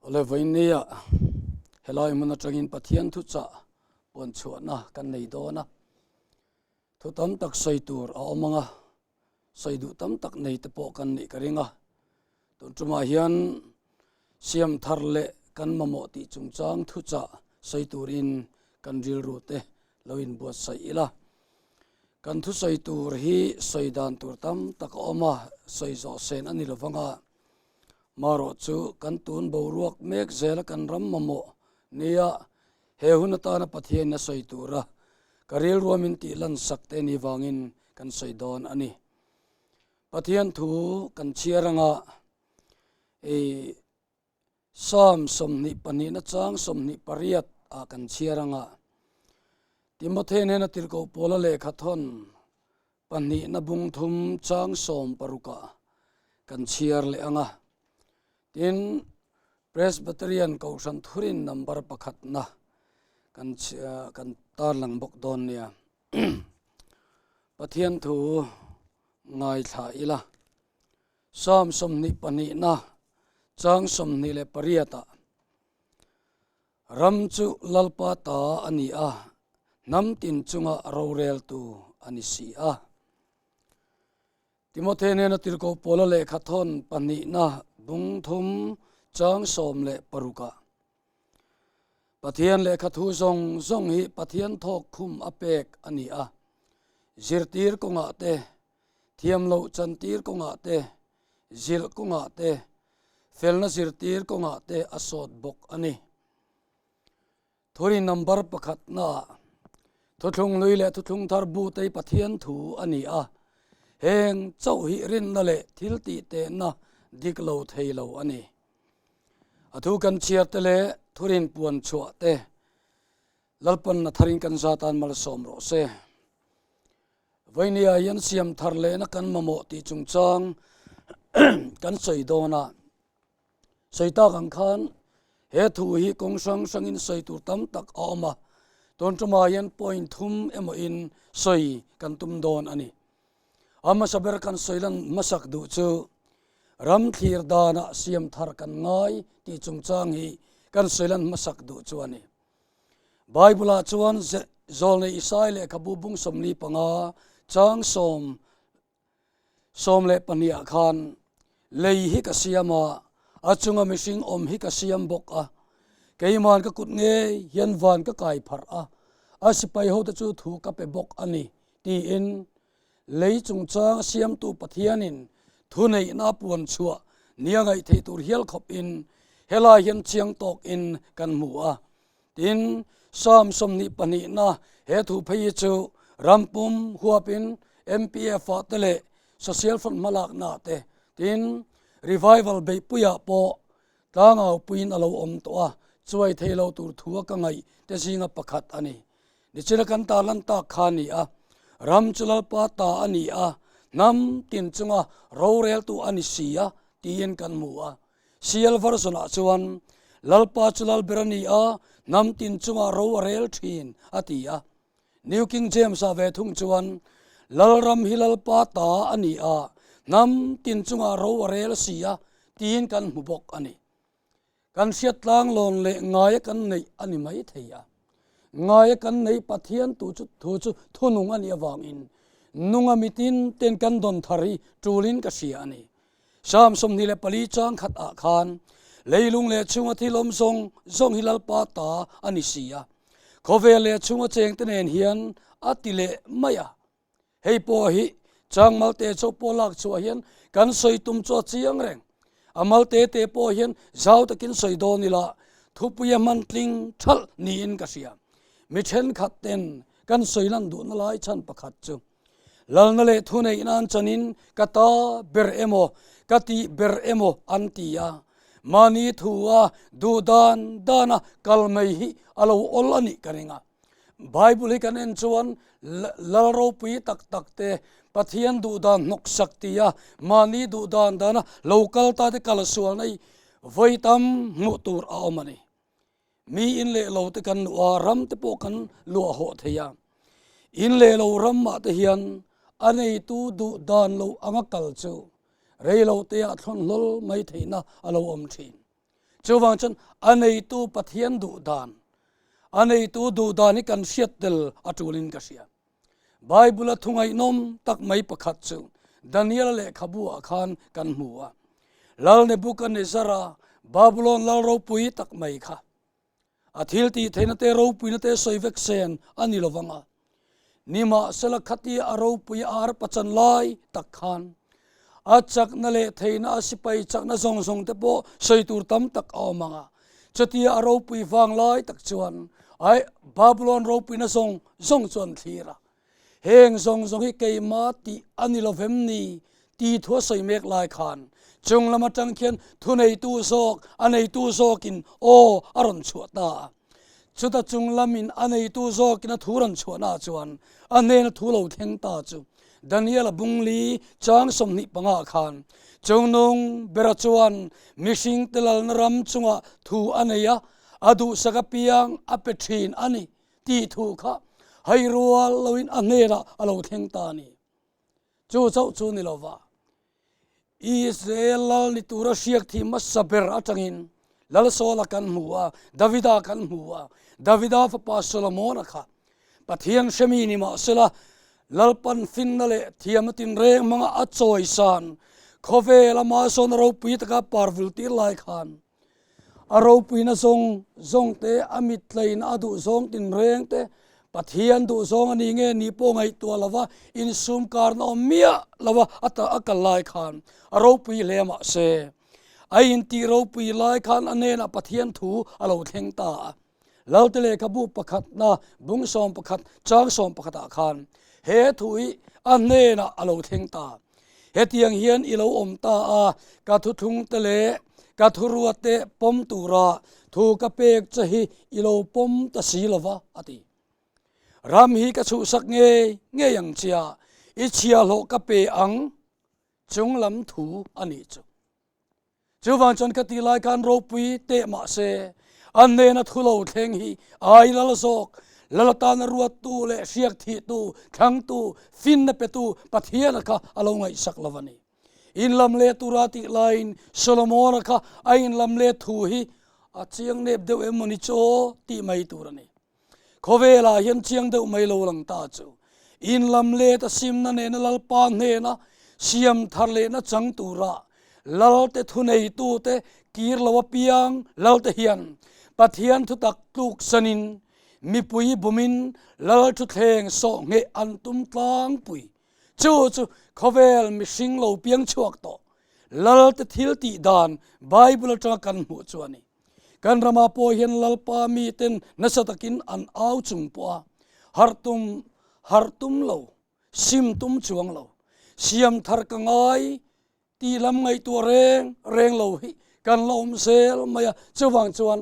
Awle vawinia helai hmun atangin Pathian thuchah puan chhuahna kan nei dawn a, thu tam tak sawi tur a awm ang a, sawi duh tam tak nei te pawh kan nih ka ring a, tun tumah hian siam thar leh kan mamawh tih chungchang thuchah sawi turin kan rilru te lo inbuatsaih ila. Kan thusawi tur hi sawi dan tur tam tak a awm a, sawi zawh sen a ni lo vang a. Marawh chu kan tun boruak mek zela kan ram mamawh nia he hun atana Pathianin a sawi tura ka rilrua min tih lan sak te ni vangin kan sawi dawn a ni. Pathian thu kan chhiar anga i Psalm 22 na chang 28 ah kan chhiar anga Timothy hnena tirhkoh Paula lehkha thawn Pahnihna bung thum chang sawm parukah kan chhiar leh ang a, tin Presbyterian Kohhran Thurin number pakhatna kan kan tarlang bawk dawn nia. Pathian thu ngaithla ila. Psalm 22 na chang 28 ah Ram chu Lalpa ta a ni a, hnam tin chunga roreltu a ni si a. Timothy hnena tirhkoh Paula lehkha thawn pahnihna bung thum chang 16 ah, Pathian lehkha thu zawng zawng hi Pathian thawk khum a pek a ni a, zirtir kawngah te, thiam loh chantir kawngah te, zilh kawngah te, felna zirtir kawngah te a sawt bawk a ni. Thuri number pakhatnaah Thuthlung Hlui leh Thuthlung Thar butei Pathian thu a ni a, heng chauh hi rinna leh thil tih tehna dik lo thei lo a ni. A thu kan chhiar te leh thurin puan chhuah te Lalpanna tharin kan za tan malsawm rawh se. Vawinia hian siam thar lehna kan mamawh tih chungchang kan sawi dawn a, sawi tak ang khan he thu hi kawng hrang hrangin sawi tur tam tak a awm a, tun tumah hian point thum emaw in sawi kan tum dawn a ni. A hmasa ber kan sawi lan hmasak duh chu ram thlir danah siam thar kan ngai tih chungchang hi kan sawi lan hmasak duh chu a ni. Bible-ah chuan Zawlnei Isai lehkhabu bung 45 chang sawm 12 ah khan, Lei hi ka siam a, a chunga mihring awm hi ka siam bawk a, keiman ka kut ngei hian van ka kai pharh a, a sipai hote chu thu ka pe bawk a ni, tiin lei chungchang siamtu Pathianin thuneihna puan chhuah nia ngaih theih tur hial khawpin helai hian chiang tawkin kan hmu a. Tin, Psalm 22na he thu phei hi chu rampum huapin MPF ah te leh Social Front hmalakna ah te, tin, Revival beihpuiah pawh tlangau puiin a lo awm tawh a, chuai thei lo tur thu a ka ngaih te zinga pakhat a ni. Nichina kan ta lan tak kha a ni a, ram chu Lalpa ta a ni a, hnam tin chunga roreltu a ni si a, tiin kan hmu a. Sial version-ah chuan, Lalpa chu Lalber a ni a, hnam tin chunga ro a rel thin, a ti a. New King James-ah ve thung chuan, Lalram hi Lalpa ta a ni a, hnam tin chunga ro a rel si a, tiin kan hmu bawk a ni. Kan hriat tlang lawn leh ngaia kan neih a ni mai thei a. Ngaia kan neih Pathian tu chu thu chu thunung a nih avangin nunga mitin ten kan dawn thar hi tulin ka hria a ni. Psalm 24 chang khat ah khan leilung leh chhunga thil awm zawng zawng hi Lalpa ta a ni si a. Khawvel leh chhunga chengte nen hian a ti leh mai a. Hei pawh hi chang malte chaw pawh lak chhuah hian kan sawi tum chu a chiang reng. A malte te pawh hian zau takin sawi dawn ila thupui a hman tling thalh niin ka hria. Mi thenkhat ten kan sawi lan duhna lai chhan pakhat chu lalna leh thuneih nan chanin ka ta ber emaw ka tih ber emaw an ti a. Mahni thu a duh dan dana kal mai hi a lo awl a nih ka ring a. Bible hi kan en chuan lal ropui tak tak te Pathian duh dan hnawk sak tia mahni duh dan dana lo kal ta te kal sual na hi vawi tam hmuh tur a awm a ni. Mi in leh lo te kan luh a, ram te pawh kan luah hawh thei a. In leh lo ram mah te hian a neitu duh dan lo anga kal chu rei lo te ah thlawn hlawl mai theihna a lo awm thin. Chuvang chuan a neitu Pathian duh dan, a neitu duh dan hi kan hriat tel a tulin ka hria. Bible-a thu ngaihnawm tak mai pakhat chu Daniel-a lehkhabu ah khan kan hmu a. Lal Nebuchadnezzar-a Babulon lal ropui tak mai kha a thil tih theihna te ropuina te sawi vek sen a ni lo vang a. Nimahsela khatia a ropui a ar pachan lai tak khan a chakna leh theihna a sipai chakna zawng zawng te pawh sawi tur tam tak a awm ang a. Chutia a ropui vang lai tak chuan ai Babulon ropuina zawng zawng chu an thlir a. Heng zawng zawng hi keimah tih a ni lo vem ni tih thu a sawi mek lai khan chung lam atang khian thuneitu zawk a neitu zawkin aw a rawn chhuah ta a. Chuta chung lamin a neitu zawkin a thu rawn chhuahna ah chuan a hnena thu lo thleng ta chu Daniel-a bungli chang 25 khan Chungnung bera chuan mihringte lalna ram chungah thu a nei a, a duhsak apiang a pe thin a ni tih thu kha hai rual loin a hnenah a lo thleng ta a ni. Chu chauh chu ni lova Israel lal ni tura hriak thih hmasa ber atangin Lal Saula kan hmu a, Davida kan hmu a, Davida fapa Solomona kha Pathian hremi ni mahsela Lalpan finna leh thiamna tinreng hmanga a chawisan khawvel ama sawn ropui taka parvul tir lai khan A ropuina zawng zawng te, a mittleina a duh zawng tinreng te, Pathian duh zawng a ni nge ni pawh ngaihtuah lova insum karna awm miah lova a ta a kal lai khan a ropui hle mahse a intih ropui lai khan a hnenah Pathian thu a lo thleng ta a. Lalte lehkhabu pakhatna bung 11 chang 11 ah khan he thu hi a hnenah a lo thleng ta. Hetiang hian i lo awm ta a, ka thuthlung te leh ka thurua te pawm tura thu ka pek che hi i lo pawm ta si lo va, a ti. Ram hi ka chhuhsak ngei ngei ang chia, i chhiahhlawh ka pe ang chunglam thu a nih chu. Chuvang chuan ka ti lai khan ropui teh mah se, a hnena thu lo thleng hi ai lal zawk, lal atana ruattu leh hriak thihtu, thlangtu, finna petu Pathiana kha a lo ngaihsak lo a ni. Inlam leh tura tih laiin Solomona kha a inlam leh thu hi a chiang nep deuh em maw ni chaw tih mai tur a ni. Khawvelah hian chiang deuh mai lo lang ta chu. Inlam let a simna nena Lalpa hnena siam thar lehna chang tura Lalte thuneitute kir lo apiang Lalte hian Pathian thutak tluk sanin mipui bumin Lal thuthleng sawh ngheh an tum tlangpui. Chu chu khawvel mihring lo piang chhuak tawh Lalte thil tih dan Bible atanga kan hmuh chu a ni. Kan ramah pawh hian Lalpa miten nasa takin an au chung pawh a, harh tum harh tum lo, sim tum chuang lo, siam thar ka ngai tih lam ngaihtuah reng reng lo hi kan la awm zel mai a, chuvang chuan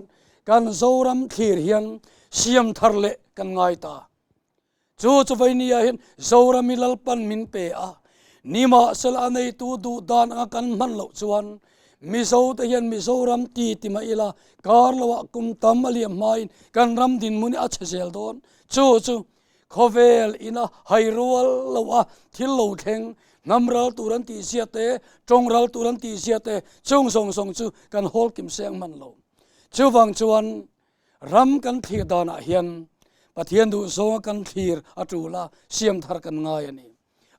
kan Zoram thlir hian siam thar leh kan ngai ta. Chu chu Vainia hian Zoram hi Lalpan min pe a, nimahsela a neitu duh dan anga kan hman loh chuan Mizo te hian Mizoram ti ti mah ila kar loah kum tam a liam hmain kan ram dinhmun hi a chhe zel dawn. Chu chu khawvel ina hai rual lo a thil lo thleng hnam ral tur an tih zia te, tawng ral tur an tih zia te chung zawng zawng chu kan hawl kim seng hman lo. Chuvang chuan Ram kan thlir danah hian Pathian duhzawnga kan thlir a tul a, siam thar kan ngai a ni.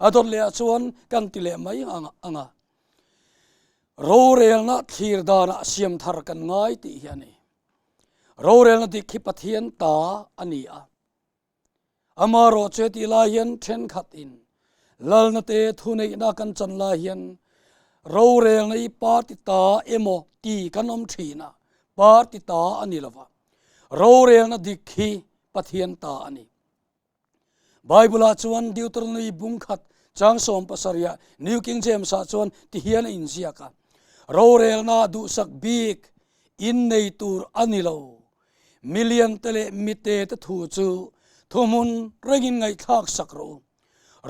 A dawt lehah chuan kan ti leh mai ang a, rorelna thlir danah siam thar kan ngai tih hi a ni. Rorelna dik hi Pathian ta a ni a. Amarawh che tih lai hian thenkhat in lalna te thuneihna kan chan lai hian rorelna i party ta emaw ti kan awm thin a, party ta a ni lova, rorelna dik hi Pathian ta a ni. Bible ah chuan Deuteronomy bung khat chang 17 ah New King James ah chuan ti hian a inziak a, Rorelna duhsak bik in nei tur a ni lo, Milian te leh mite te thu chu thuhmun rengin ngaihthlak sak rawh u.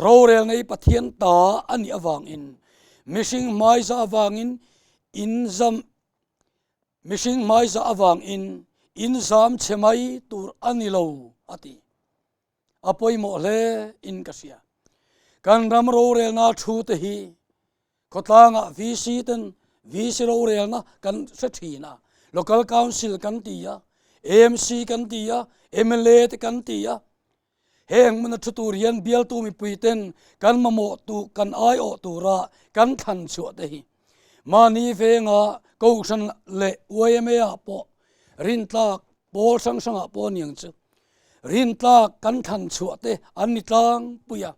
Rorelna hi Pathian ta a nih avangin mihring hmaiza avangin in zam mihring hmaiza avangin in zam chhe mai tur a ni lo a ti. A pawimawh hle in ka hria. Kan ram rorelna thu te hi Khawtlangah VC ten VC rorelna kan hre thin a. Local Council kan ti a, AMC kan ti a, mla te kan ti a. Heng hmuna thu tur hian bialtu mipui ten kan mamawh tu kan aiawh tura kan thlan chhuah te hi mahni venga Kohhran leh yma ah pawh rintlak pawl hrang hrangah pawh aniang chu rintlak kan thlan chhuah te an ni tlangpui a.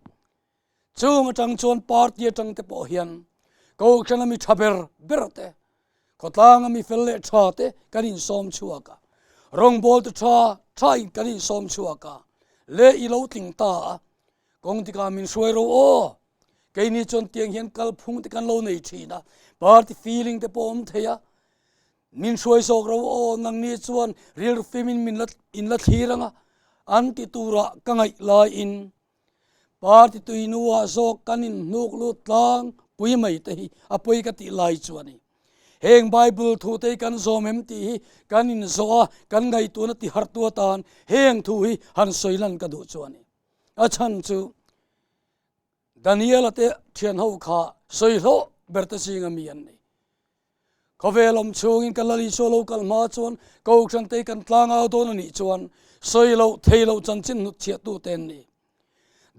Chung atang chuan party atang te pawh hian Kohhran a mi tha ber ber te, khawtlang a mi fel leh tha te kan insawm chhuak a, rawngbawl te tha tha in kan insawm chhuak a, le i lo tling ta a, kawng tikah min hruai ro aw, keini chuan tiang hian kalphung te kan lo nei thin a, party feeling te pawh awm thei a, min hruai zawk ro aw, nangni chuan rilru fimin min la in la thlir ang a, an ti turah ka ngaih laiin Party tuinuah zawk kan inhnuk lut tlang pui mai te hi a pawi ka tih lai chu a ni. Heng Bible thu te hi kan zawm em tih hi kan inzawh a, kan ngaihtuahna ti hartu atan heng thu hi han sawi lan ka duh chu a ni. A chhan chu Daniela te thianho kha sawi hlawh ber te zinga mi an ni. Khawvel awm chhungin kan Lal Isua lo kal hma chuan Kohhran te kan tlangau dawn a nih chuan sawi loh thei loh chanchin hnut chhiahtu te an ni.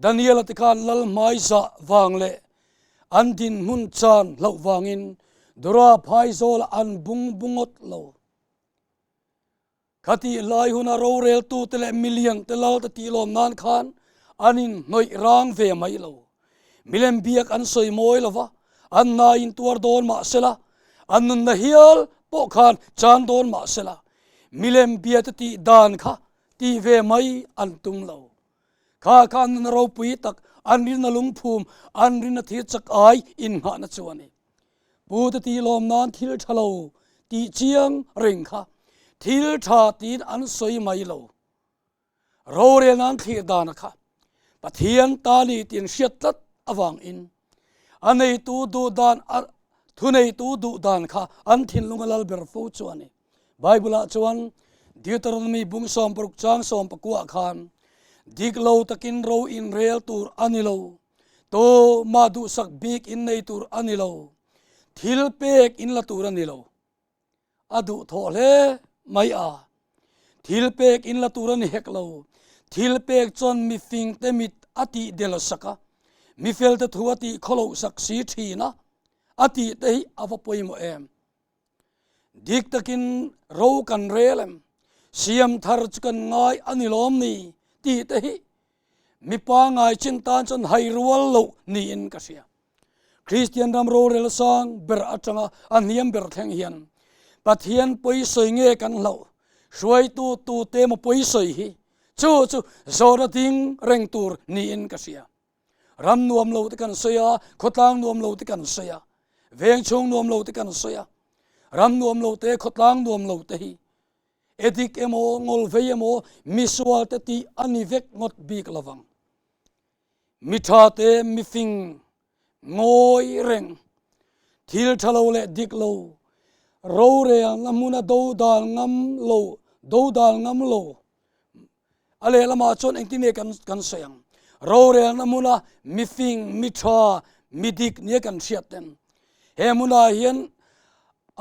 Daniel-a te khan Lal hmaizah vang leh an dinhmun chan hlauh vangin Dura phaizawlah an bung bungawt lo. Khatih lai huna roreltute leh miliante lal te tih lawm nan khan an inhnawih rang ve mai lo. Milem biak an sawi mawi lo va, an hna intuar dawn mah sela, an nunna hial pawh khan chan dawn mah sela, milem bia te tih dan kha tih ve mai an tum lo. Kha kha an nunna ropui tak, an rinna lungphum, an rinna thil chak ai innghahna chu a ni. Pu te tih lawm nan thil tha lo tih chiang reng kha thil tha tiin an sawi mai lo. Rorel nan thlir dana kha Pathian ta ni tiin hriat tlat avangin a neitu duh dan a thuneitu duh dan kha an thinlung a lal ber fo chu a ni. Bible ah chuan Deuteronomy bung 60 chang 19 khan dik lo takin ro inrel tur a ni lo. Tu mah duhsak bik in nei tur a ni lo, thil pek in la tur a ni lo. A duh thawh hle mai a, thil pek in la tur a ni hek lo. Thil pek chuan mifing te mit a tih del sak a, mifel te thu a tih khawloh sak si thin a, a tih te hi a va pawimawh em. Dik takin ro kan rel em? Siam thar chu kan ngai a ni lawm ni? tih te hi mipa ngai chin tan chuan hai rual loh niin ka hria. Kristian ram rorel sang ber atanga a hniam ber thleng hian Pathian pawisawi nge kan hlauh? Hruaitu tute emaw pawisawi hi chu chu zawhna ding reng tur niin ka hria. Ram nuam lo te kan sawi a, khawtlang nuam lo te kan sawi a, veng chhung nuam lo te kan sawi a. Ram nuam lo te, khawtlang nuam lo te hi edik emaw, ngawlvei emaw, misual te tih a ni vek ngawt bik lovang. Mi tha te, mifing ngawi reng, thil tha lo leh dik lo, rorelna hmuna dodal ngam lo, dodal ngam lo, A lehlamah chuan engtin nge kan kan sawi ang? Rorelna hmuna mifing, mi tha, mi dik nia kan hriat ten he hmunah hian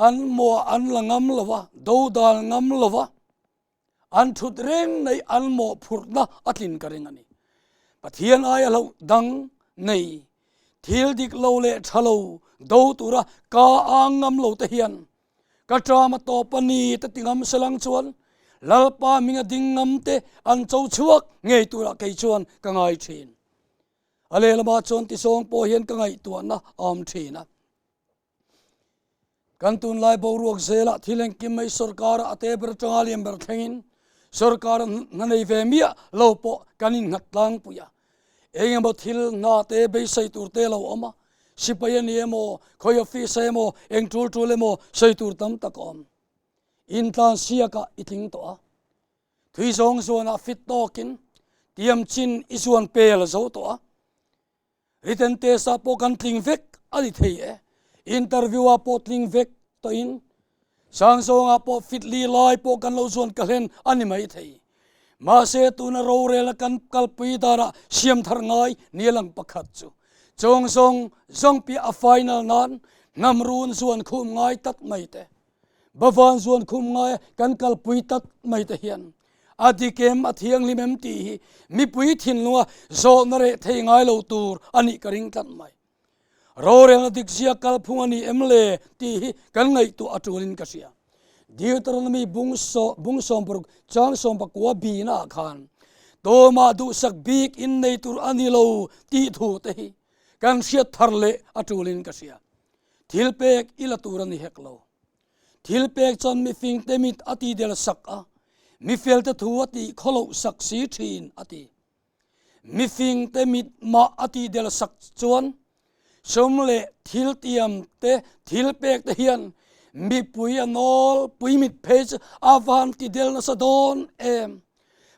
an mawh an la ngam lo va, dodal ngam lo va, an thut reng nei an mawhphurhna a tlin ka ring a ni. Pathian aia hlauh dang nei thil dik lo leh tha lo do tura ka ang ngam lo te hian Ka ṭam a tawp a ni te ti ngam selang chuan Lalpa hminga ding ngam te an cho chhuak ngei turah kei chuan ka ngai ṭhin. A lehlamah chuan tisawng pawh hian ka ngaihtuahna a awm ṭhin a. Kan tunlai boruak zelah thil engkim mai sorkara a te ber aṭanga lian ber thlengin sorkar hna nei ve miah lo pawh kan innghat tlangpui a. Eng emaw thil hna te beisei tur te lo awm a, sipai a ni emaw, khawi office a emaw, eng tul tul emaw sawi tur tam tak a awm. Intlan siakah i tling tawh a, thui zawng zuanah fit tawkin tiam chin i zuan pel zo tawh a, written test ah pawh kan tling vek a ni thei e, interview ah pawh tling vek tawhin Sang zawngah pawh fit li lai pawh kan lo zuan ka hlen a ni mai thei. Mahse tuna rorel a kan kalpui danah siam thar ngai ni lang pakhat chu chawng zawng zawng piah a final nan hnam run zuan khum ngai tak mai te. Bavan zuan khum ngaia kan kalpui tlat mai te hian a dik em a thianghlim em tih hi mipui thinlunga zawhna reh thei ngai lo tur a nih ka ring tlat mai. Rorelna dik zia kalphung a ni em le tih hi kan ngaihtuah a tulin ka hria. Deuteronomy bung bung 60 chang 19 bina ah khan Tumah duhsak bik in nei tur a ni lo tih thu te hi kan hriat thar leh a tulin ka hria. Thil pek i la tur a ni hek lo. Thil pek chuan mifing te mit a ti del sak a, mifel te thu a tih khawloh sak si thin a ti. Mifing te mit mah a tih del sak chuan sum leh thil tiam te thil pek te hian mipui a nawl pui mit phei chu a van ti del nasa dawn em.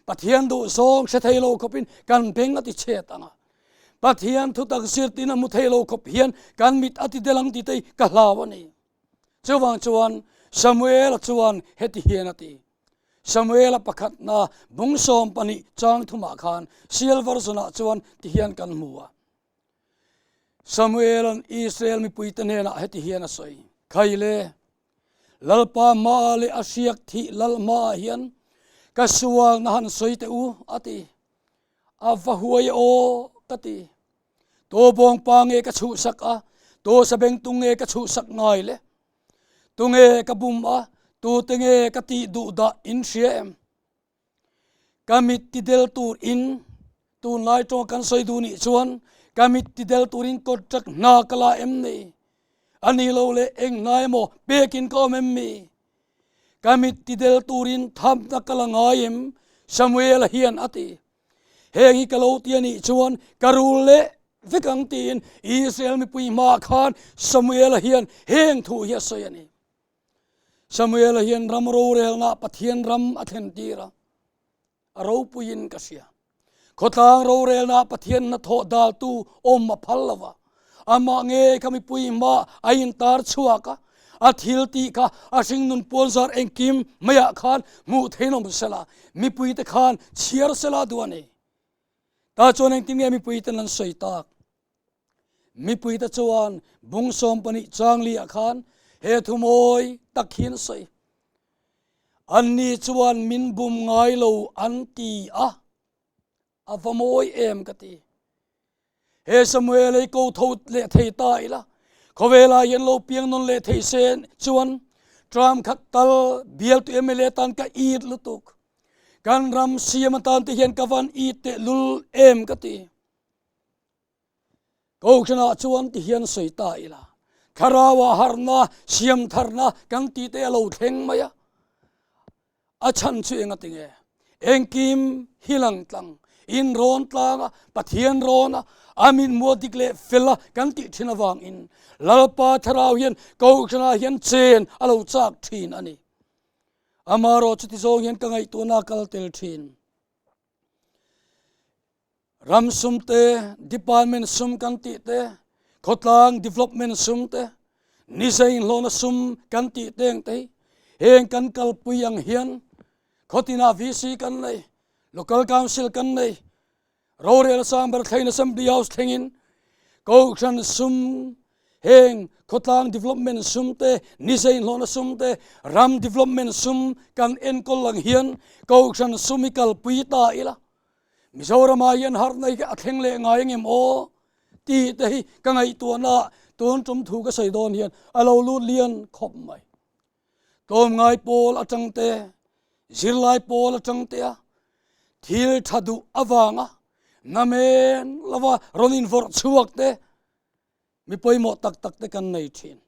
Pathian duh zawng hre thei lo khawpin kan beng a ti chhet ang a. Pathian thutak zirtin a hmu thei lo khawp hian kan mit a ti del ang tih te hi ka hlau a ni. Chuvang chuan Samuela chuan heti hian a ti. Samuela pakhatna bung 12 chang thumah khan sial version-ah chuan ti hian kan hmu a. Samuela'n Israel mipuite hnenah heti hian a sawi, Khai le, Lalpa hmaah leh a hriak thih lal hmaah hian ka sualna han sawi teh u, a ti. A va huai aw, ka ti. Tu bawngpa nge ka chhuhsak a, tu sabengtung nge ka chhuhsak ngai le? Tunge ka bum a, tute nge ka tih duh dah in hria em? Ka mit ti del tur in, tunlai tawng kan sawi duh nih chuan ka mit ti del turin contract hna ka la em ni? A ni lo leh eng hna emaw pekin ka awm em mi? Ka mit ti del turin thamna ka la ngai em? Samuel-a hian a ti. Heng hi ka lo ti a nih chuan ka rul leh vek ang tiin Israel mipui hmaah khan Samuela hian heng thu hi a sawi a ni. Samuela hian ram rorelnaah Pathian ram a thlen tir a, a ropuiin ka hria. Khawtlang rorelnaah Pathian hnathawh daltu awm a phal lo va, Amah nge kha mipui hma a intar chhuak a, a thil tih kha a hringnun puanzar engkim maiah khan hmuh thein awm sela, mipuite khan chhiar sela duh a ni. Tah chuan engtin nge mipuiten an sawi tak? Mipuite chuan bung 12 chang liah khan he thu mawi tak hi an sawi. Anni chuan min bum ngai lo an ti a, a va mawi em ka ti. He Samuel ei ko tho leh thei ta ila, khawvelah hian lo piang nawn leh thei se chuan tram khat tal bialtu mla tan ka it lutuk. Kan ram siam atan te hian ka van it teh lul em ka ti. Kohhranah chuan ti hian sawi ta ila, thlarauah harna, siam tharna kan tih te a lo thleng mai a. A chhan chu eng a ti nge? Engkim hi lang tlang, in rawn tlang a, Pathian rawn a, a min mual dik leh fel a kan tih thin avangin Lalpa Thlarau hian Kohhranah hian chen a lo chak thin a ni. Amaherawh chuti zawng hian ka ngaihtuahna a kal tel thin. Ram sum te, department sum kan tih te, khawtlang development sum te, nizei inhlawhna sum kan tih te ang te hi heng kan kalpui ang hian khawtinah VC kan nei, Local Council kan nei, rorel sang ber thlengin Assembly House thlengin Kohhran sum heng khawtlang development sum te, nizei inhlawhna sum te, ram development sum kan enkawl ang hian Kohhran sum hi kalpui ta ila. Mizoramah hian harhna hi a thleng leh ngai angem aw tih te hi ka ngaihtuahna ah tun tum thu ka sawi dawn hian a lo lut lian khawp mai. Tlawmngai pawl atang te, zirlai pawl atang te a thil tha duh avanga namen lova rawn invawrh chhuak te Mi pawimawh tak tak te kan nei thin.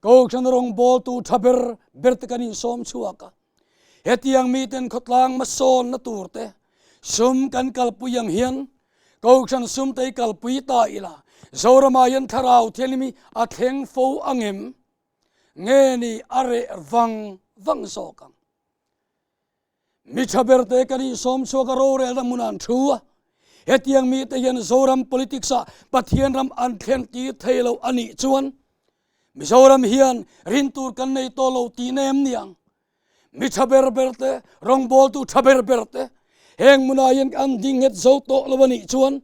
Kohhran rawngbawltu tha ber ber te kan insawm chhuak a. Hetiang miten khawtlang hmasawnna tur te sum kan kalpui ang hian Kohhran sum te hi kalpui ta ila Zoramah hian Thlarau Thianghlim hi a thleng fo angem? Nge ni a reh vang vang zawk ang? Mi tha ber te kan insawm chhuak a rorelna hmunah an thu a, hetiang mite hian Zoram politics ah Pathian ram an thlen tir thei lo a nih chuan Mizoram hian rin tur kan nei tawh lo tihna em ni ang? Mi tha ber ber te, rawngbawltu tha ber ber te heng hmunah hian an ding nghet zo tawh lo a nih chuan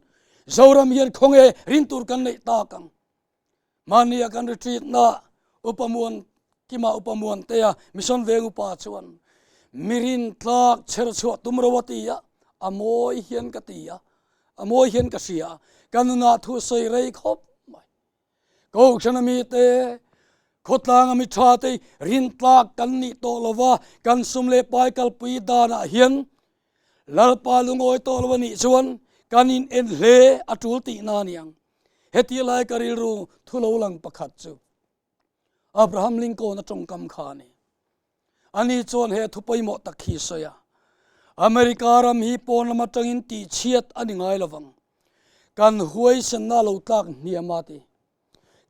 Zoram hian khawnge rin tur kan neih tak ang? Mahnia kan retreat na Upa Muan. Kima Upa Muantea, Mission Veng Upa chuan, Mi rintlak chher chhuah tum ro a ti a, a mawi hian ka ti a, a mawi hian ka hria a, ka nunah thu sawi rei khawp mai. Kohhran a mite, khawtlang a mi tha te rintlak kan nih tawh lo va, kan sum leh pai kalpui danah hian Lalpa lungawi tawh lo a nih chuan kan in en hle a tul tihna a ni ang. Heti lai ka rilru thu lo lang pakhat chu Abraham Lincoln a tawngkam kha a ni. Ani chuan he thu pawimawh tak hi sawi a, America ram hi pawn lam atangin tihchhiat a ni ngai lovang. Kan huaisenna lo tlak hniam a ti.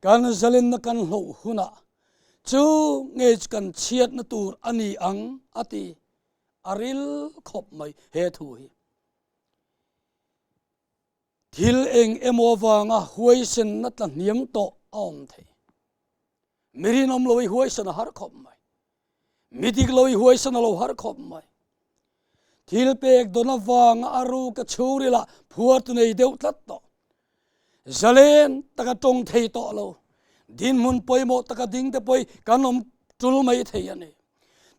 Kan zalenna kan hloh hunah chu ngei chu kan chhiatna tur a ni ang a ti. A ril khawp mai he thu hi. Thil eng emaw avanga huaisenna tla hniam tawh a awm thei. Mi rinawm lo i huaisen a har khawp mai. Mi dik lo i huaisen a lo har khawp mai. Thil pek dawn avanga a ruka chhungril ah phuartu nei deuh tlat tawh. Zalen taka tawng thei tawh lo. Dinhmun pawimawh taka ding te pawh kan awm tul mai thei a ni.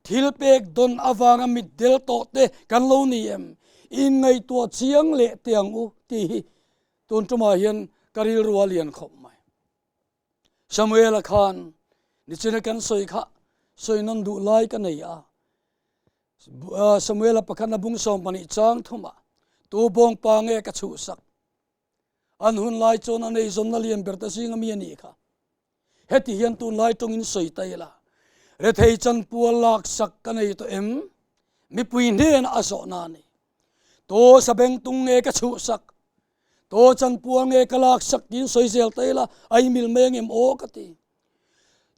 Thil pek dawn avanga mitdel tawh te kan lo ni em? Inngaihtuah chiang leh teh ang u tih hi tun tumah hian ka rilru a lian khawp mai. Samuela khan nichina kan sawi kha sawi nawn duh lai ka nei a. Samuela pakhatna bung 12 chang thumah tu bawngpa nge ka chhuhsak? An hun lai chuan an eizawnna lian ber te zinga mi a nih kha. Heti hian tunlai tawngin sawi ta ila, rethei chanpual laksak ka nei tawh em? Mipui hnenah a zawhna a ni. Taw sabengtung nge ka chhuhsak? Taw chanpual nge ka laksak tiin sawi zel ta ila, a imil mai angem aw ka ti.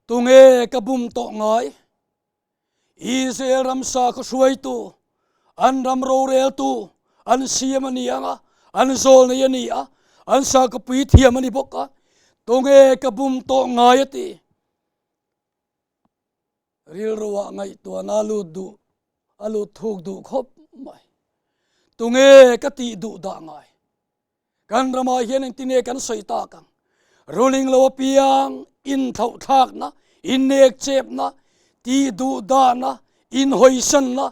Tunge ka bum tawh ngai? Israel ram sakhaw hruaitu, an ram roreltu, an siam a ni ang a, an zawlnei a ni a, an sakhaw puithiam a ni bawk a, tunge ka bum tawh ngai a ti. Rilruah ngaihtuahna a lut duh, a lut thuk duh khawp mai. Tunge ka tih duh dah ngai? Kan ramah hian engtin nge kan sawi tak ang? Ruling lo apiang inthlauhthlakna, innekchepna, tihduhdahna, inhawisanna,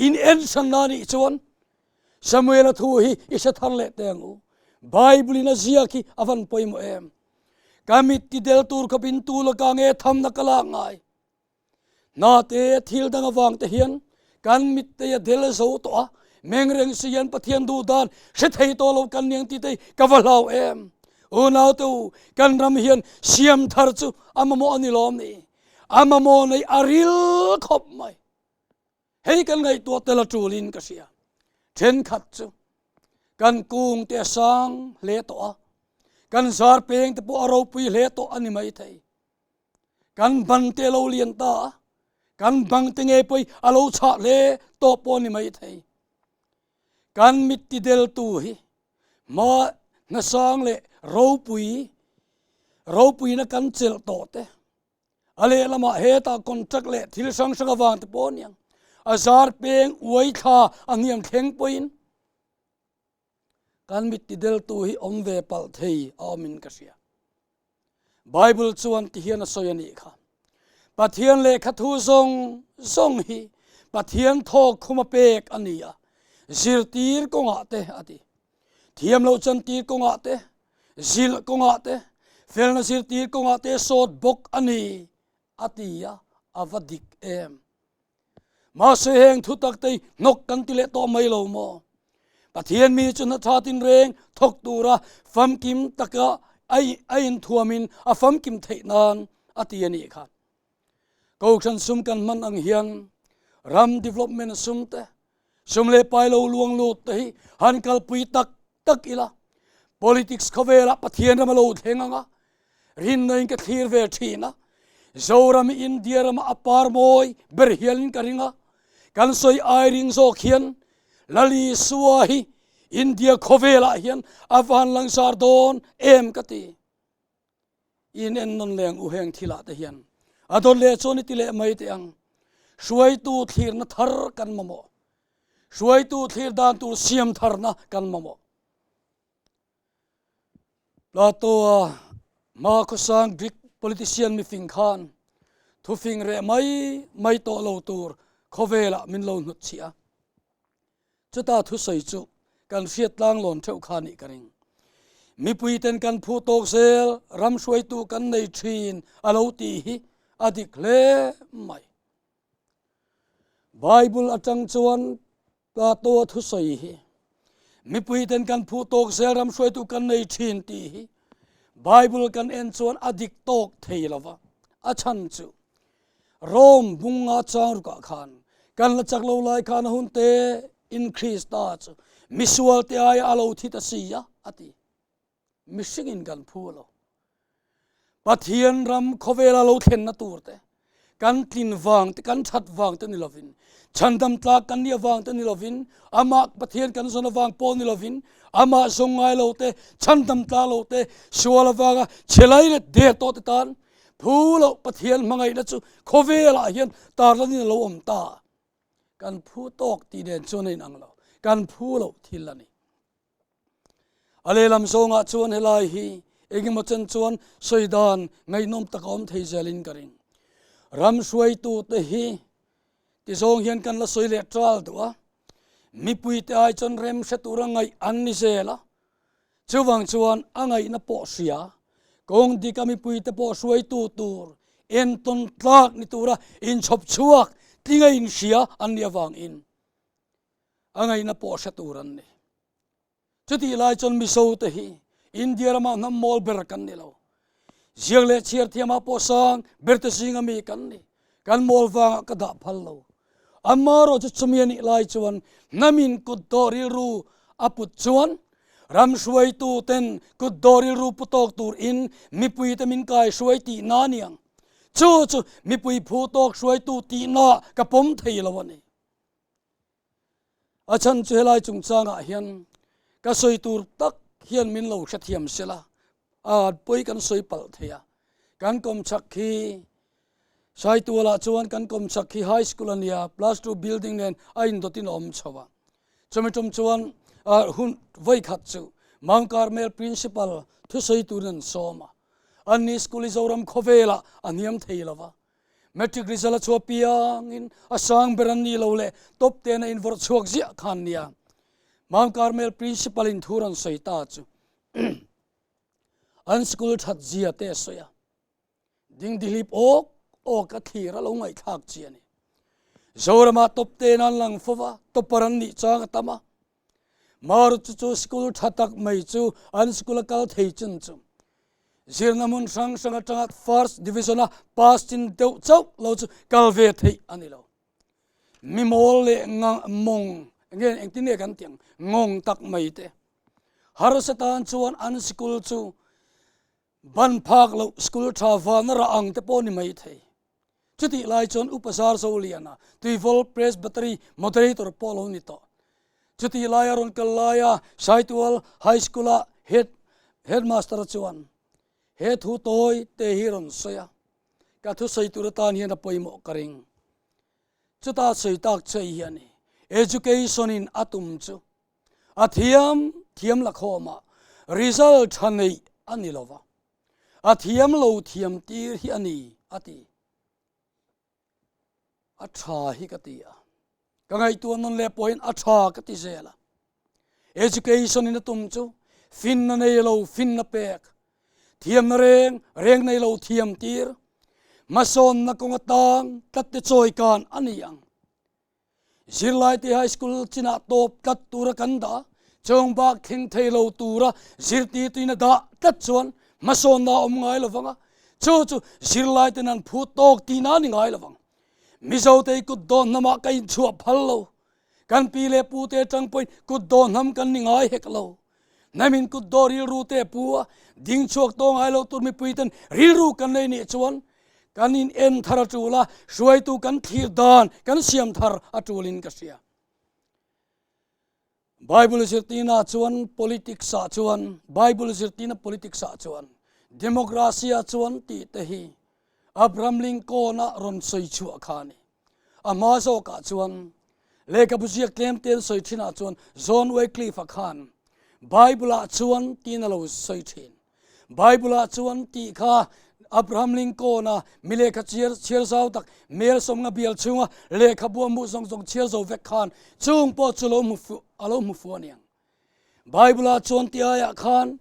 inensanna a nih chuan Samuela thu hi i hre thar leh teh ang u. Bible in a ziak hi a van pawimawh em? Ka mit tidel tur khawpin tu laka nge thamna ka lak ngai? Hna te thil dang avang te hian kan mittei a del zo tawh a, meng reng si hian Pathian duh dan hre thei tawh lo kan niang tih te hi ka va hlau em. Unau te u, kan ram hian siam thar chu a mamawh a ni lawm ni? A mamawh nei a ril khawp mai. Hei kan ngaihtuah tel a tulin ka hria. Thenkhat chu kan kung te a sang hle tawh a, kan zar peng te pawh a ropui hle tawh a ni maithei. Kan ban te a lo lian ta a, kan bang te ngei pawh hi a lo chhah hle tawh pawh a ni maithei. Kan mit tideltu hi hma hnasang leh ropui ropuina kan chelh tawh te, a lehlamah hetah contract leh thil hrang hrang avang te pawh a ni ang, a zar peng uai thla a hniam thleng pawhin kan mit tideltu hi awm ve palh thei a awmin ka hria. Bible chuan ti hian a sawi a nih kha. Pathian lehkha thu zawng zawng hi Pathian thawk khuma pek a ni a, zirtir kawngah te a ti. Thiam loh chantir kawngah te, zilh kawngah te, felna zirtir kawngah te sawt bawk a ni a ti a, a va dik em. Mahse heng thutak te hi hnawk kan ti leh tawh mai lo maw? Pathian mi chu hna tha tinreng thawk tura famkim taka a inthuamin a famkim theih nan a ti a nih kha. Kohhran sum kan hman ang hian ram development sum te, sum leh pai lo luang lut te hi han kalpui tak tak ila. Politics khawvelah Pathian ram a lo thleng ang a, rinna in ka thlir ve thin a, Zoram hi India rama a par mawi ber hialin ka ring a, kan sawi ai ring zawk hian Lal Isua hi India khawvelah hian a van langsar dawn em ka ti. In en nawn leng u heng thilah te hian a dawt leh chuan i ti leh mai teh ang. Hruaitu thlirna thar kan mamawh. Hruaitu thlir dan tur siam tharna kan mamawh. Plato-a hma khawsang Greek politician mifing khan. Thufing reh mai mai tawh lo tur khawvelah min lo hnutchhiah a. Chuta thusawi chu kan hriat tlanglawn theuh kha nih ka ring. Mipuiten kan phu tawk zel ram hruaitu kan nei thin a lo tih hi a dik hle mai. Bible atang chuan Plato-a thusawi hi mipuiten kan phu tawk zel ram hruaitu kan nei thin tih hi Bible kan en chuan a dik tawk thei lo va. A chhan chu Rome bunga chang rukah khan kan la chak lo lai khan a hun te in Krista chu misual te aia a lo thi ta si a, a ti. Mihringin kan phu lo. Pathian ram khawvela lo thlenna tur te, kan tlin vang te, kan that vang te ni lovin, chhandam tlak kan nih avang te ni lovin, amah Pathian kan zawn avang pawh ni lovin, amah zawng ngai lo te, chhandam tlak lo te, sual avanga chhe lai leh der tawh te tan phu loh Pathian hmangaihna chu khawvelah hian tarlanin a lo awm ta. Kan phu tawk tih nen chuan a inang lo. Kan phu loh thil a ni. A lehlam zawngah chuan helai hi engemaw chen chuan sawi dan ngaihnawm tak a awm thei zelin ka ring. Ram hruaitute hi ti zawng hian kan la sawi leh ṭal duh a, mipuite ai chuan rem hre tura ngaih an ni zel a, chuvang chuan a ngaihna pawh hria, kawng dika mipuite pawh hruaitu tur entawn tlak ni tura inchhawp chhuak tlinga inhria an nih avangin a ngaihna pawh hre tur an ni. Chutih lai chuan Mizo te hi India rama hnam mawl ber kan ni lo. Ziak leh chhiar thiamah pawh sang ber te zinga mi kan ni. Kan mawl vangah ka dah phal lo. Amarawh chu chumi a nih lai chuan hnamin kut dawh rilru a put chuan ram hruaitu ten kut dawh rilru pu tawk tur in mipui te min kai hruai tihna a ni ang. Chu chu mipui phu tawk hruaitu tihna ka pawm thei lo a ni. A chhan chu helai chungchangah hian ka sawi tur tak hian min lo hrethiam sela, a pawi kan sawi palh thei a. Kan kawmchhak khi Saitualah chuan kan kawmchhak khi high school a nia, plus two building nen a indawtin a awm chho a. Chumi tum chuan hun vawikhat chu Mount Carmel principal thusawi turin an sawm a. Anni school hi Zoram khawvelah a hniam thei lo va. Matric result a chhuah piangin a sang ber an ni lo leh top ten a invawrh chhuak ziah khan nia. Mount Carmel principal in thu rawn sawi ta chu an school that zia te a sawi a. Dingdihlip awk awk a thlir a lo ngaihthlak chi a ni. Zoramah top ten an lang fo va, topper an nih chang a tam a. Marut chu chu school tha tak mai chu an school a kal thei chun chu zirna hmun hrang hrang atanga first division a pass chin deuh chauh lo chu kal ve theih a ni lo. Mi mawl leh mawng nge engtin nge kan tih ang ngawng tak mai te harsa tan chuan an school chu ban phak loh school tha vana rah ang te pawh ni mai thei. Chutih lai chuan Upa Zarzoliana, Tuivawl Presbytery Moderator pawh lo ni tawh. Chutih laia rawn kal laia Saitual High School-a Head Headmaster chuan he thu tawi te hi rawn sawi a, ka thusawi tur atan hian a pawimawh ka ring. Chuta sawi tak che hi a ni. Education-in a tum chu a thiam thiam lakhawmah result tha neih a ni lo va. A thiam lo thiam tir hi a ni, a ti. A tha hi ka ti a. Ka ngaihtuah nawn leh pawhin a tha ka ti zel a. Education in a tum chu finna nei lo finna pek, thiamna reng reng nei lo thiam tir, hmasawnna kawnga tang tlat te chawi kan a ni ang. Zirlaite High School chinah tawp tlat tura kan dah a, chawng bak thleng thei lo tura zirtirtuin a dah tlat chuan hmasawnna a awm ngai lo vang a, chu chu zirlaiten an phut tawk tihna a ni ngai lo vang. Mizote i kut dawn hnamah ka inchhuah phal lo, kan pi leh pute atang pawhin kut dawn hnam kan ni ngai hek lo. Hnamin kut daw rilru te a pu a, ding chhuak tawh ngai lo tur mipuiten rilru kan nei nih chuan kan in en thar a tul a, hruaitu kan thlir dan kan siam thar a tulin ka hria. Bible zirtina chuan politics ah chuan Bible zirtina politics ah chuan democracy ah chuan tih te hi Abraham Lincoln a rawn sawi chhuah kha a ni. A hma zawkah chuan lehkhabu ziak tlem te an sawi thinah chuan John Wycliffe-a khan Bible-ah chuan tiin a lo sawi thin. Bible-ah chuan tih kha Abraham Lincoln-a mi lehkha chhiar chhiar zau tak mel sawmnga bial chhunga lehkhabu a hmuh zawng zawng chhiar zo vek khan chung pawh chu lo hmu fuh a lo hmu fuh a niang. Bible-ah chuan ti aiah khan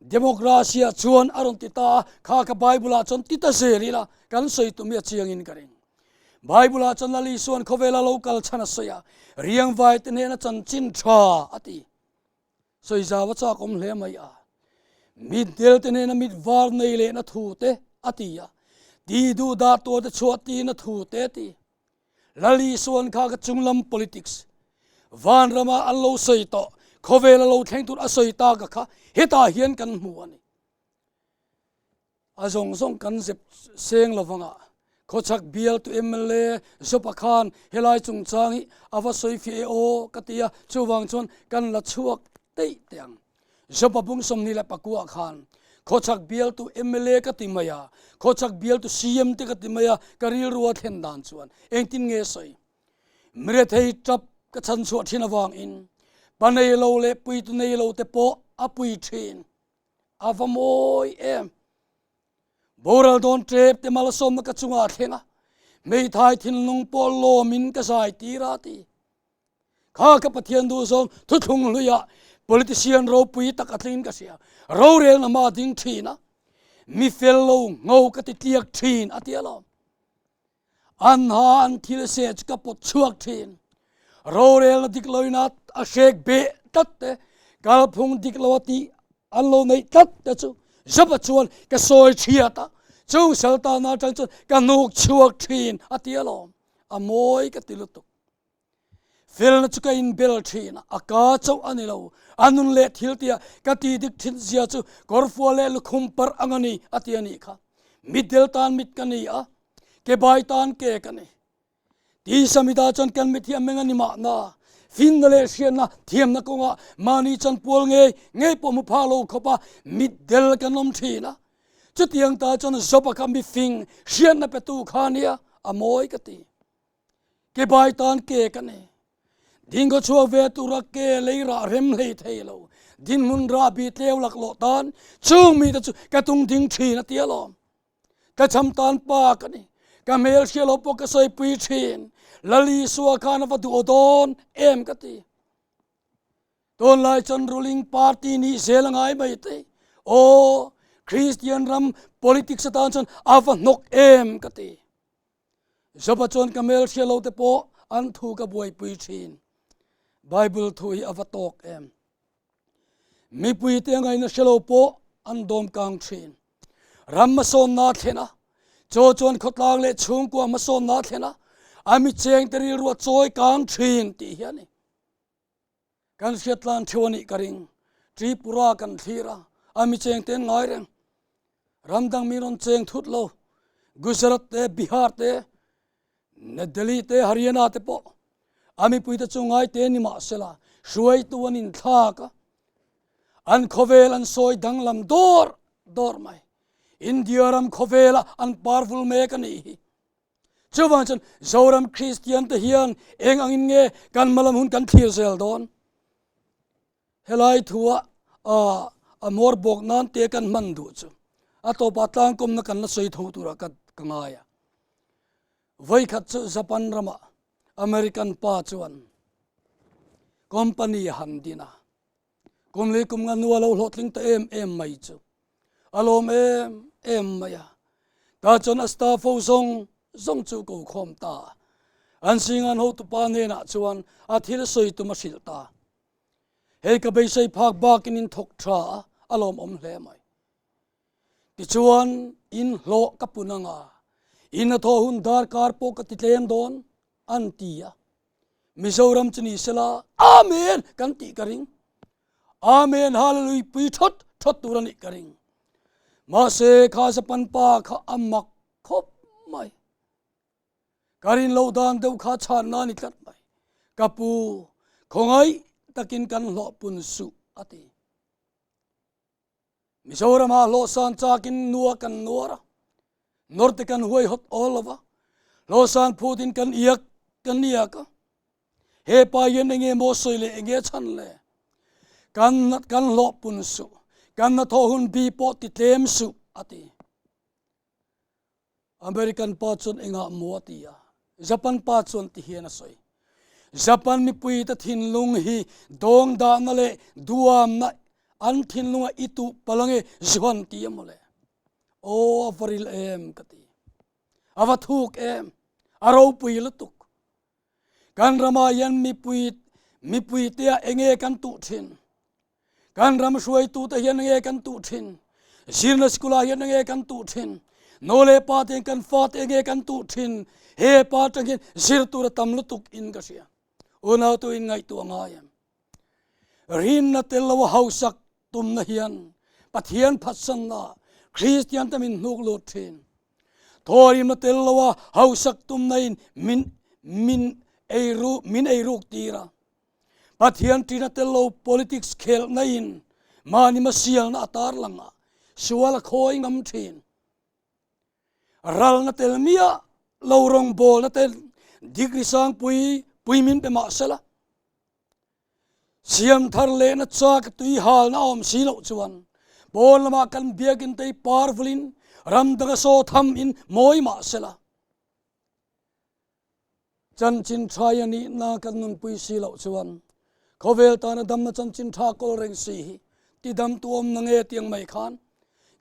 Democracy-ah chuan a rawn ti ta a, kha ka Bible-ah chuan ti ta zel ila kan sawi tum hi a chiangin ka ring. Bible-ah chuan Lal Isua'n khawvela lo kal chhan a sawi a, riangvai te hnena chanchin tha a ti. Sawi zau a chak awm hle mai a, mitdel te hnena mit var nei lehna thu te a ti a, ti duh dah tur te chhuah tina thu te a ti. Lal Isua'n kha ka chunglam politics vanrama an lo sawi tawh, khawvela lo thleng tur a sawi ta ka kha hetah hian kan hmu a ni. A zawng zawng kan zep seng lo vangah khawchhak bialtu mla Zopa khan helai chungchang hi a va sawi fiah e aw ka ti a, chuvang chuan kan la chhuak teih teh ang. Zopa bung 24 khan khawchhak bialtu mla ka ti mai a, khawchhak bialtu CM te ka ti mai a, ka rilru a thlen dan chuan engtin nge sawi? Mirethei tap ka chhan chhuah thin avangin pa nei lo leh puitu nei lo te pawh a pui thin. A va mawi em! Boral dawn tep te malsawmna ka chungah a thleng a, hmeithai thinlung pawh lawmin ka zai tir a ti. Kha ka Pathian duh zawng thuthlung hluiah politician ropui tak a tlingin ka hria. Rorelna hma ding thin a, mi fel lo ngo ka ti tliak thin a ti alawm. An ha an thil seh chu ka pawt chhuak thin. Rorelna dik loina a hrek beh tlat te, kalphung dik lo a tih an lo neih tlat te chu Job-a chuan ka sawi thiat a, chung saltana atang chuan ka hnuk chhuak thin a ti alawm. A mawi ka ti lutuk. Felna chu ka inbel thin a, a ka chauh a ni lo. A nun leh thil tia ka ti dik thin zia chu kawrfual leh lukhum parh ang a ni, a ti a nih kha. Mitdel tan mit ka ni a, ke bai tan ke ka ni. Tisa mitah chuan kan mit hi a meng a ni mahna, finna leh hriatna thiamna kawngah mahni chanpual ngei ngei pawh hmu phak lo khawpa mitdel kan awm thin a. Chutiang ta chuan Job-a kha mifing hriatna petu kha a nia, a mawi ka ti. Ke bai tan ke ka nei. Dingkaw chhuak ve tura ke lei rah rem hlei thei lo. Dinhmun rah bi tleu laklawh tan chung mite chu ka tung ding thin a ti alawm. Ka cham tan pa ka ni. Ka hmel hria lo pawh ka sawipui thin. Lal Isua khan a va duh aw dawn em ka ti. Tunlai chuan ruling party nih zel a ngai mai te. Aw, Kristian ram politics atan chuan a va hnawk em ka ti. Joba chuan ka hmel hria lo te pawh an thu ka buaipui thin. Bible thu hi a va tawk em. Mipui te ngaihna hre lo pawh an dawm kang thin. Ram hmasawnna a thlen a, chaw chuan khawtlang leh chhungkua hmasawnna a thlen a, a mi cheng te rilru a chawi kang thin tih hi a ni. Kan hriat tlan theuh a nih ka ring. Tripura kan thlir a, a mi cheng te an ngai reng. Ram dang mi rawn cheng thut lo. Gujarat te, Bihar te, Delhi te, Haryana te pawh a mipui te chu ngai te ni mah sela hruaitu an inthlak a, an khawvel an sawi danglam dawr dawr mai. India ram khawvela an parvul mek a nih hi. Chuvang chuan Zoram Kristian te hian eng angin nge kan hmalam hun kan thlir zel dawn? Helai thua a hmawr bawk nan te kan hman duh chu a tawpah tlangkawmna kan la sawi tho turah ka ka ngai a. Vawikhat chu Japan ramah American pa chuan company a han din a. Kum leh kum nga nua lo hlawhtling ta em em mai chu a lawm em em mai a. Tah chuan a staff ho zawng zawng chu ko khawm ta a. An singan hotupa hnenah chuan a thil sawi tum a hrilh ta. Hei ka beisei phak bakin in thawk tha a, a lawmawm hle mai. Tichuan in hlawh ka pun anga, in a thawh hun darkar pawh ka ti tlem dawn an ti a. Mizoram chu ni sela Amen kan tih ka ring. Amen Hallelujah pui thawt thawt tur a nih ka ring. Mahse kha Japan pa kha a mak khawp mai. Ka rin lo dan deuh kha chhanna a ni tlat mai. Ka pu khawngaih takin kan hlawh pun suh a ti. Mizoramah hlawhsan chakin nua kan nuar a, nawrte kan huai hawt awl lo va, hlawhsan phutin kan iak kan iak a. He pa hian enge maw sawi leh enge chhan le? Kan kan hlawh pun suh, kan hnathawh hun bi pawh ti tlem suh a ti. American pa chuan engah maw a ti a, Japan pa chuan ti hian a sawi. Japan mipuite thinlung hi dawngdahna leh duamna an thinlunga i tuh palh ange Johan ti a mawle. Aw a va ril em ka ti. A va thuk em. A ropui lutuk. Kan ramah hian mipui mipuitea enge kan tuh thin. Kan ram hruaitute hian enge kan tuh thin. Zirna sikula hian enge kan tuh thin. Nu leh pa te hian kan fate enge kan tuh thin. He pa atang hian zir tur a tam lutuk in ka hria. Unau tu in ngaihtuah ngai em. Rinna tel lo a hausak tumna hian Pathian phatsanna Kristian te min hnuk lut thin. Thawrimna tel lo a hausak tumna in min min eiru min eiruk tir a. Pathian ṭina tel lo politics khelhna in mahni hmasialna a tarlang a, sual a khawi ngam ṭhin. Ralna tel miah lo rawngbawlna te degree sangpui pui min pe mah sela, siam thar lehna chak tui halna a awm si loh chuan pawn lamah kan biakin te hi par vulin ram danga saw tham in mawi mah sela. Chanchin tha i a nihna kan nunpui si loh chuan khawvel tana damna chanchin tha kawl reng si hi tidamtu awm na nge tiang mai khan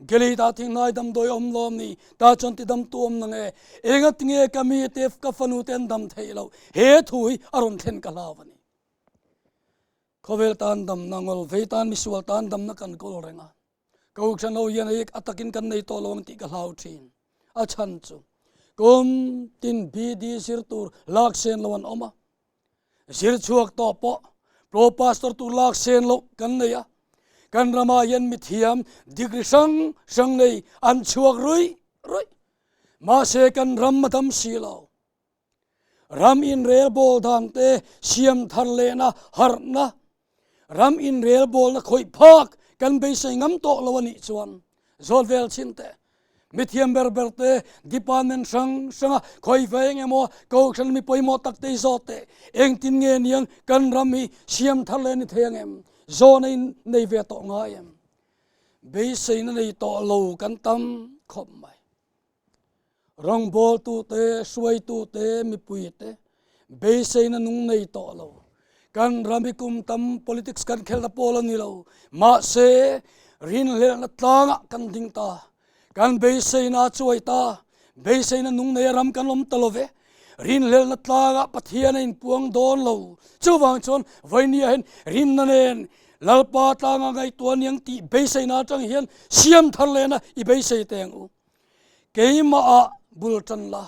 Gilead-ah thinghnai damdawi awm lawm ni ta chuan tidamtu awm na nge engati nge ka mite ka fanu te an dam theih loh he thu hi a rawn thlen ka hlau a ni. Khawvel tan damna ngawl vei tan misual tan damna kan kawl reng a. Kohhran ho hian hei a takin kan nei tawh lo ang tih ka hlau thin. A chhan chu kum tin BD zir tur lak sen lo an awm a. Zir chhuak tawh pawh Pro Pastor tur lak sen loh kan nei a. Kan ramah hian mithiam degree hrang hrang nei an chhuak ruih ruih. Mahse kan ram a dam si lo. Ram inrelbawl dan te siam thar lehna harhna, ram inrelbawlna khawih phak kan beisei ngam tawh lo a nih chuan zawt vel chin teh. Mithiam ber ber te department hrang hranga khawi ve eng emaw kohhran mi pawimawh tak te hi zawt teh. Engtin nge niang kan ram hi siam thar leh ni thei ang em? Zawhna in nei ve tawh ngai em? Beiseina nei tawh lo kan tam khawp mai. Rawngbawltute, hruaitute, mipuite beiseina nung nei tawh lo. Kan ram hi kum tam politics kan khelna pawl a ni lo. Mahse, rinhlelhna tlangah kan ding ta. Kan beiseina a chuai ta. Beiseina nung neia ram kan awm ta lo ve. Rinhlelhna tlangah Pathian a inpuang dawn lo. Chuvang chuan vawinia hian rinna nen Lalpa tlanga ngaihtuah aniang tih beiseina atang hian siam thar lehna i beisei teh ang u. Keimah ah bul tan la,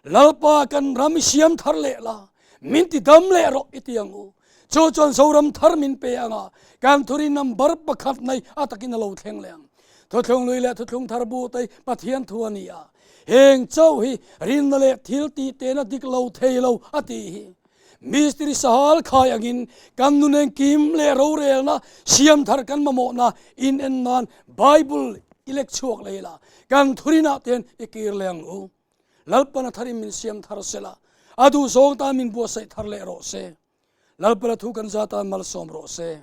Lalpa kan ram i siam thar leh la, min ti dam leh rawh i ti ang u. Chu chuan Zoram thar min pe ang a, kan thurin number pakhat nei a takin a lo thleng leh ang. Thuthlung lui leh thuthlung thar bu te Pathian thu a ni a, heng chauh hi rinna leh thil tih tehna dik lo thei lo a tih hi. Mistiri sahal khai angin kan nun engkim leh rorelna siam thar kan mamawhna in en nan Bible i lek chhuak leh ila, kan thurinah ten i kir leh ang u. Lalpana tharin min siam thar sela, a duhzawng tan min buatsaih thar leh rawh se. Lalpana thu kan za tan malsawm rawh se.